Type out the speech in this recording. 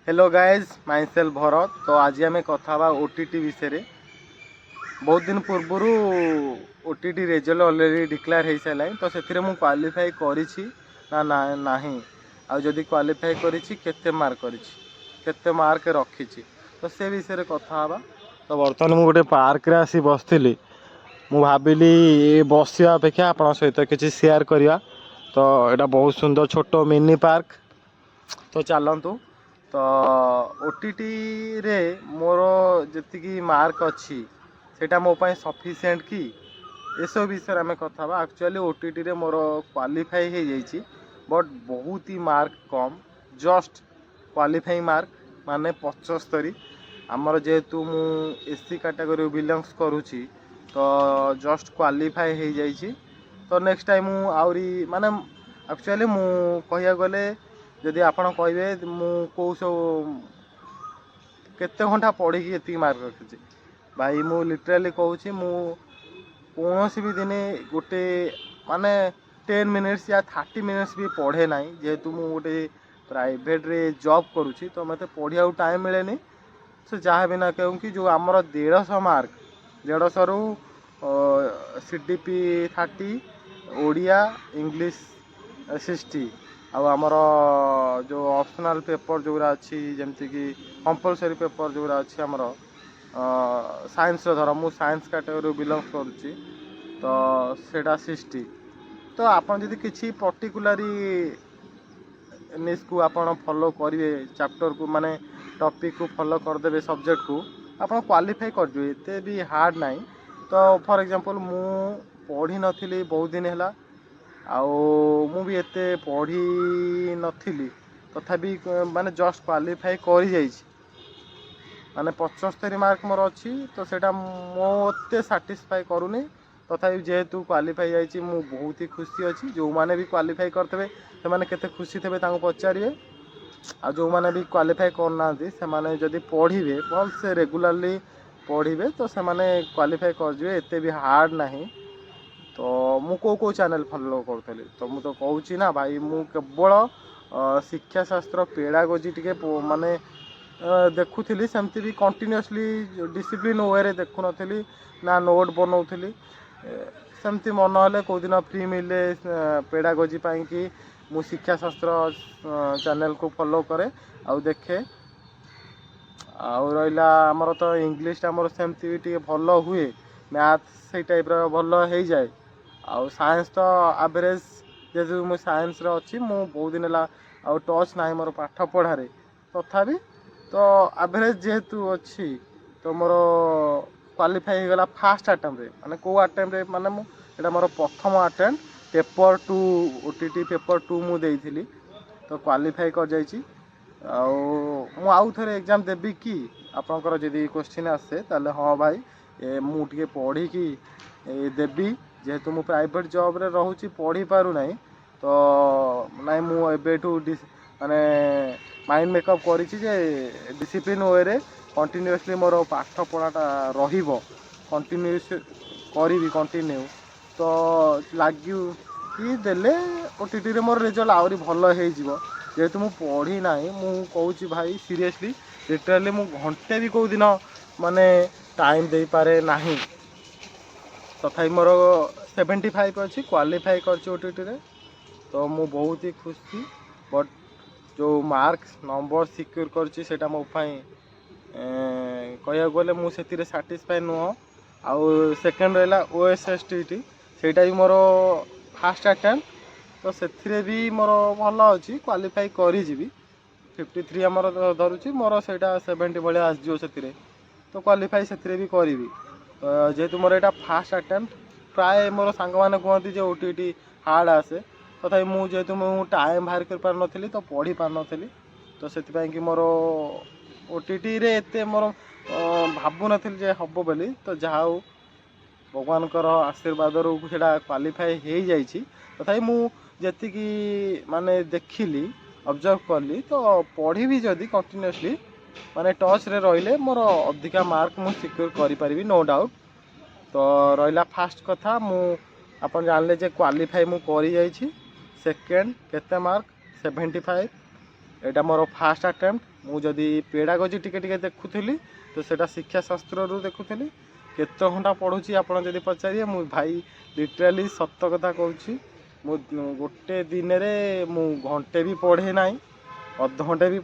Hello guys, myself Bharat. ତ ଆଜି ଆମେ କଥା ହେବା ଓଟିଇଟି ବିଷୟରେ। ବହୁତ ଦିନ ପୂର୍ବରୁ ଓଟିଇଟି ରେଜଲ୍ଟ ଅଲରେଡ଼ି ଡିକ୍ଲେୟାର ହେଇସାରିଲାଣି। ତ ସେଥିରେ ମୁଁ କ୍ୱାଲିଫାଇ କରିଛି ନା ନାହିଁ, ଆଉ ଯଦି କ୍ୱାଲିଫାଇ କରିଛି, କେତେ ମାର୍କ କରିଛି, କେତେ ମାର୍କ ରଖିଛି, ତ ସେ ବିଷୟରେ କଥା ହେବା। ତ ବର୍ତ୍ତମାନ ମୁଁ ଗୋଟେ ପାର୍କରେ ଆସି ବସିଥିଲି। ମୁଁ ଭାବିଲି ଏ ବସିବା ଅପେକ୍ଷା ଆପଣଙ୍କ ସହିତ କିଛି ସେୟାର କରିବା। ତ ଏଇଟା ବହୁତ ସୁନ୍ଦର ଛୋଟ ମିନି ପାର୍କ। ତ ଚାଲନ୍ତୁ। ତ ଓଟିଇଟିରେ ମୋର ଯେତିକି ମାର୍କ ଅଛି, ସେଇଟା ମୋ ପାଇଁ ସଫିସିଏଣ୍ଟ କି, ଏସବୁ ବିଷୟରେ ଆମେ କଥା ହେବା। ଆକ୍ଚୁଆଲି ଓଟିଇଟିରେ ମୋର କ୍ୱାଲିଫାଇ ହେଇଯାଇଛି, ବଟ୍ ବହୁତ ହି ମାର୍କ କମ୍। ଜଷ୍ଟ କ୍ୱାଲିଫାଇ ମାର୍କ ମାନେ 75। ଆମର ଯେହେତୁ ମୁଁ ଏସ୍ ସି କାଟାଗୋରୀ ବିଲଙ୍ଗସ୍ କରୁଛି, ତ ଜଷ୍ଟ କ୍ୱାଲିଫାଇ ହେଇଯାଇଛି। ତ ନେକ୍ସଟ ଟାଇମ୍ ମୁଁ ଆହୁରି ମାନେ ଆକ୍ଚୁଆଲି ମୁଁ କହିବାକୁ ଗଲେ, ଯଦି ଆପଣ କହିବେ ମୁଁ କେଉଁ ସବୁ କେତେ ଘଣ୍ଟା ପଢ଼ିକି ଏତିକି ମାର୍କ ରଖିଛି, ଭାଇ, ମୁଁ ଲିଟରାଲି କହୁଛି, ମୁଁ କୌଣସି ବି ଦିନେ ଗୋଟେ ମାନେ 10 ମିନିଟ୍ସ ୟା 30 ମିନିଟ୍ସ ବି ପଢ଼େ ନାହିଁ। ଯେହେତୁ ମୁଁ ଗୋଟେ ପ୍ରାଇଭେଟରେ ଜବ୍ କରୁଛି, ତ ମୋତେ ପଢ଼ିବାକୁ ଟାଇମ୍ ମିଳେନି। ସେ ଯାହା ବି ନା କେଉଁକି ଯେଉଁ ଆମର 150 ମାର୍କ, 150ରୁ CDP 30, Odia, English 60, ଆଉ ଆମର ଯେଉଁ ଅପସନାଲ୍ ପେପର୍ ଯେଉଁଗୁଡ଼ା ଅଛି, ଯେମିତିକି କମ୍ପଲସରି ପେପର୍ ଯେଉଁଗୁଡ଼ା ଅଛି ଆମର ସାଇନ୍ସର, ଧର ମୁଁ ସାଇନ୍ସ କାଟାଗୋରୀ ବିଲଙ୍ଗସ୍ କରୁଛି, ତ ସେଇଟା 60। ତ ଆପଣ ଯଦି କିଛି ପର୍ଟିକୁଲାରି ନିସ୍କୁ ଆପଣ ଫଲୋ କରିବେ, ଚାପ୍ଟରକୁ ମାନେ ଟପିକ୍କୁ ଫଲୋ କରିଦେବେ, ସବଜେକ୍ଟକୁ, ଆପଣ କ୍ୱାଲିଫାଇ କରିଯିବେ। ଏତେ ବି ହାର୍ଡ଼ ନାହିଁ। ତ ଫର୍ ଏକ୍ଜାମ୍ପଲ୍, ମୁଁ ପଢ଼ିନଥିଲି ବହୁତ ଦିନ ହେଲା, ଆଉ ମୁଁ ବି ଏତେ ପଢ଼ିନଥିଲି। ତଥାପି ମାନେ ଜଷ୍ଟ କ୍ୱାଲିଫାଇ କରିଯାଇଛି, ମାନେ 75 ମାର୍କ ମୋର ଅଛି। ତ ସେଇଟା ମୋତେ ସାଟିସ୍ଫାଏ କରୁନି। ତଥାପି ଯେହେତୁ କ୍ୱାଲିଫାଇ ଯାଇଛି, ମୁଁ ବହୁତ ହି ଖୁସି ଅଛି। ଯେଉଁମାନେ ବି କ୍ୱାଲିଫାଇ କରିଥିବେ, ସେମାନେ କେତେ ଖୁସି ଥିବେ ତାଙ୍କୁ ପଚାରିବେ। ଆଉ ଯେଉଁମାନେ ବି କ୍ୱାଲିଫାଇ କରୁନାହାନ୍ତି, ସେମାନେ ଯଦି ପଢ଼ିବେ, ଭଲସେ ରେଗୁଲାରଲି ପଢ଼ିବେ, ତ ସେମାନେ କ୍ୱାଲିଫାଇ କରିଯିବେ। ଏତେ ବି ହାର୍ଡ଼ ନାହିଁ। ତ ମୁଁ କେଉଁ କେଉଁ ଚ୍ୟାନେଲ୍ ଫଲୋ କରୁଥିଲି? ତ ମୁଁ ତ କହୁଛି ନା ଭାଇ, ମୁଁ କେବଳ ଶିକ୍ଷାଶାସ୍ତ୍ର, ପେଡ଼ାଗୋଜି ଟିକେ ମାନେ ଦେଖୁଥିଲି। ସେମିତି ବି କଣ୍ଟିନ୍ୟୁଅସଲି ଡିସିପ୍ଲିନ୍ ୱେରେ ଦେଖୁନଥିଲି ନା ନୋଟ୍ ବନଉଥିଲି। ସେମିତି ମନ ହେଲେ, କେଉଁଦିନ ଫ୍ରି ମିଳିଲେ, ପେଡ଼ାଗୋଜି ପାଇଁକି ମୁଁ ଶିକ୍ଷାଶାସ୍ତ୍ର ଚ୍ୟାନେଲ୍କୁ ଫଲୋ କରେ ଆଉ ଦେଖେ। ଆଉ ରହିଲା ଆମର ତ ଇଂଲିଶଟା ମୋର ସେମିତି ବି ଟିକେ ଭଲ ହୁଏ, ମ୍ୟାଥ୍ ସେଇ ଟାଇପ୍ର ଭଲ ହେଇଯାଏ, ଆଉ ସାଇନ୍ସ ତ ଆଭରେଜ୍। ଯେହେତୁ ମୁଁ ସାଇନ୍ସରେ ଅଛି, ମୁଁ ବହୁତ ଦିନ ହେଲା ଆଉ ଟଚ୍ ନାହିଁ ମୋର ପାଠ ପଢ଼ାରେ। ତଥାପି ତ ଆଭରେଜ୍ ଯେହେତୁ ଅଛି, ତ ମୋର କ୍ୱାଲିଫାଇ ହେଇଗଲା ଫାଷ୍ଟ ଆଟେମ୍ପ୍ଟରେ। ମାନେ କେଉଁ ଆଟେମ୍ପ୍ଟରେ? ମାନେ ମୁଁ ଏଇଟା ମୋର ପ୍ରଥମ ଆଟେମ୍ପ୍ଟ, ପେପର୍ 2, ଓଟିଇଟି ପେପର୍ 2 ମୁଁ ଦେଇଥିଲି, ତ କ୍ୱାଲିଫାଇ କରିଯାଇଛି। ଆଉ ମୁଁ ଆଉ ଥରେ ଏକ୍ଜାମ୍ ଦେବି କି, ଆପଣଙ୍କର ଯଦି କୋଶ୍ଚିନ୍ ଆସେ, ତାହେଲେ ହଁ ଭାଇ, ମୁଁ ଟିକେ ପଢ଼ିକି ଦେବି। ଯେହେତୁ ମୁଁ ପ୍ରାଇଭେଟ୍ ଜବ୍ରେ ରହୁଛି, ପଢ଼ି ପାରୁନାହିଁ, ତ ନାଇଁ, ମୁଁ ଏବେଠୁ ମାନେ ମାଇଣ୍ଡ ମେକଅପ୍ କରିଛି ଯେ ଡିସିପ୍ଲିନ୍ ୱେରେ କଣ୍ଟିନ୍ୟୁଅସଲି ମୋର ପାଠ ପଢ଼ାଟା ରହିବ, କଣ୍ଟିନ୍ୟୁଅସ୍ କରିବି କଣ୍ଟିନ୍ୟୁ। ତ ଲାଗିବ କି ଦେଲେ ଓଟିଇଟିରେ ମୋର ରେଜଲ୍ଟ ଆହୁରି ଭଲ ହେଇଯିବ। ଯେହେତୁ ମୁଁ ପଢ଼ି ନାହିଁ, ମୁଁ କହୁଛି ଭାଇ, ସିରିୟସଲି, ଲିଟରାଲି ମୁଁ ଘଣ୍ଟେ ବି କେଉଁ ଦିନ ମାନେ ଟାଇମ୍ ଦେଇପାରେ ନାହିଁ। ତଥାପି ମୋର 75 ଅଛି, କ୍ୱାଲିଫାଇ କରିଛି ଓଟିଇଟିରେ, ତ ମୁଁ ବହୁତ ହି ଖୁସି। ବଟ୍ ଯେଉଁ ମାର୍କ ନମ୍ବର ସିକ୍ୟୁର କରିଛି, ସେଇଟା ମୋ ପାଇଁ କହିବାକୁ ଗଲେ ମୁଁ ସେଥିରେ ସାଟିସ୍ଫାଏ ନୁହଁ। ଆଉ ସେକେଣ୍ଡ ରହିଲା ଓଏସ୍ଏସ୍ଟି, ସେଇଟା ବି ମୋର ଫାଷ୍ଟ ଆଟେମ୍ପ୍ଟ। ତ ସେଥିରେ ବି ମୋର ଭଲ ଅଛି, କ୍ୱାଲିଫାଇ କରିଯିବି। 53 ଆମର ଧରୁଛି ମୋର, ସେଇଟା 70 ଭଳିଆ ଆସିଯିବ ସେଥିରେ। ତ କ୍ୱାଲିଫାଇ ସେଥିରେ ବି କରିବି। ତ ଯେହେତୁ ମୋର ଏଇଟା ଫାଷ୍ଟ ଆଟେମ୍ପ୍ଟ, ପ୍ରାୟ ମୋର ସାଙ୍ଗମାନେ କୁହନ୍ତି ଯେ ଓଟିଇଟି ହାର୍ଡ଼ ଆସେ। ତଥାପି ମୁଁ ଯେହେତୁ ମୁଁ ଟାଇମ୍ ବାହାର କରିପାରୁନଥିଲି, ତ ପଢ଼ି ପାରୁନଥିଲି, ତ ସେଥିପାଇଁ କି ମୋର ଓଟିଇଟିରେ ଏତେ ମୋର ଭାବୁନଥିଲି ଯେ ହେବ ବୋଲି। ତ ଯାହା ହଉ, ଭଗବାନଙ୍କର ଆଶୀର୍ବାଦରୁ ସେଇଟା କ୍ୱାଲିଫାଇ ହେଇଯାଇଛି। ତଥାପି ମୁଁ ଯେତିକି ମାନେ ଦେଖିଲି, ଅବଜର୍ଭ କଲି, ତ ପଢ଼ିବି ଯଦି କଣ୍ଟିନ୍ୟୁଅସଲି, ମାନେ ଟଚ୍ରେ ରହିଲେ ମୋର ଅଧିକା ମାର୍କ ମୁଁ ସିକ୍ୟୁର କରିପାରିବି, ନୋ ଡାଉଟ୍। ତ ରହିଲା ଫାଷ୍ଟ କଥା, ମୁଁ ଆପଣ ଜାଣିଲେ ଯେ କ୍ୱାଲିଫାଇ ମୁଁ କରିଯାଇଛି। ସେକେଣ୍ଡ, କେତେ ମାର୍କ? 75। ଏଇଟା ମୋର ଫାଷ୍ଟ ଆଟେମ୍ପ୍ଟ। ମୁଁ ଯଦି ପେଡ଼ାଗୋଜି ଟିକେ ଟିକେ ଦେଖୁଥିଲି, ତ ସେଇଟା ଶିକ୍ଷାଶାସ୍ତ୍ରରୁ ଦେଖୁଥିଲି। କେତେ ଘଣ୍ଟା ପଢ଼ୁଛି ଆପଣ ଯଦି ପଚାରିବେ, ମୁଁ ଭାଇ ଲିଟରାଲି ସତ କଥା କହୁଛି, ମୁଁ ଗୋଟେ ଦିନରେ ମୁଁ ଘଣ୍ଟେ ବି ପଢ଼େ ନାହିଁ, ଅଧଘଣ୍ଟେ ବି।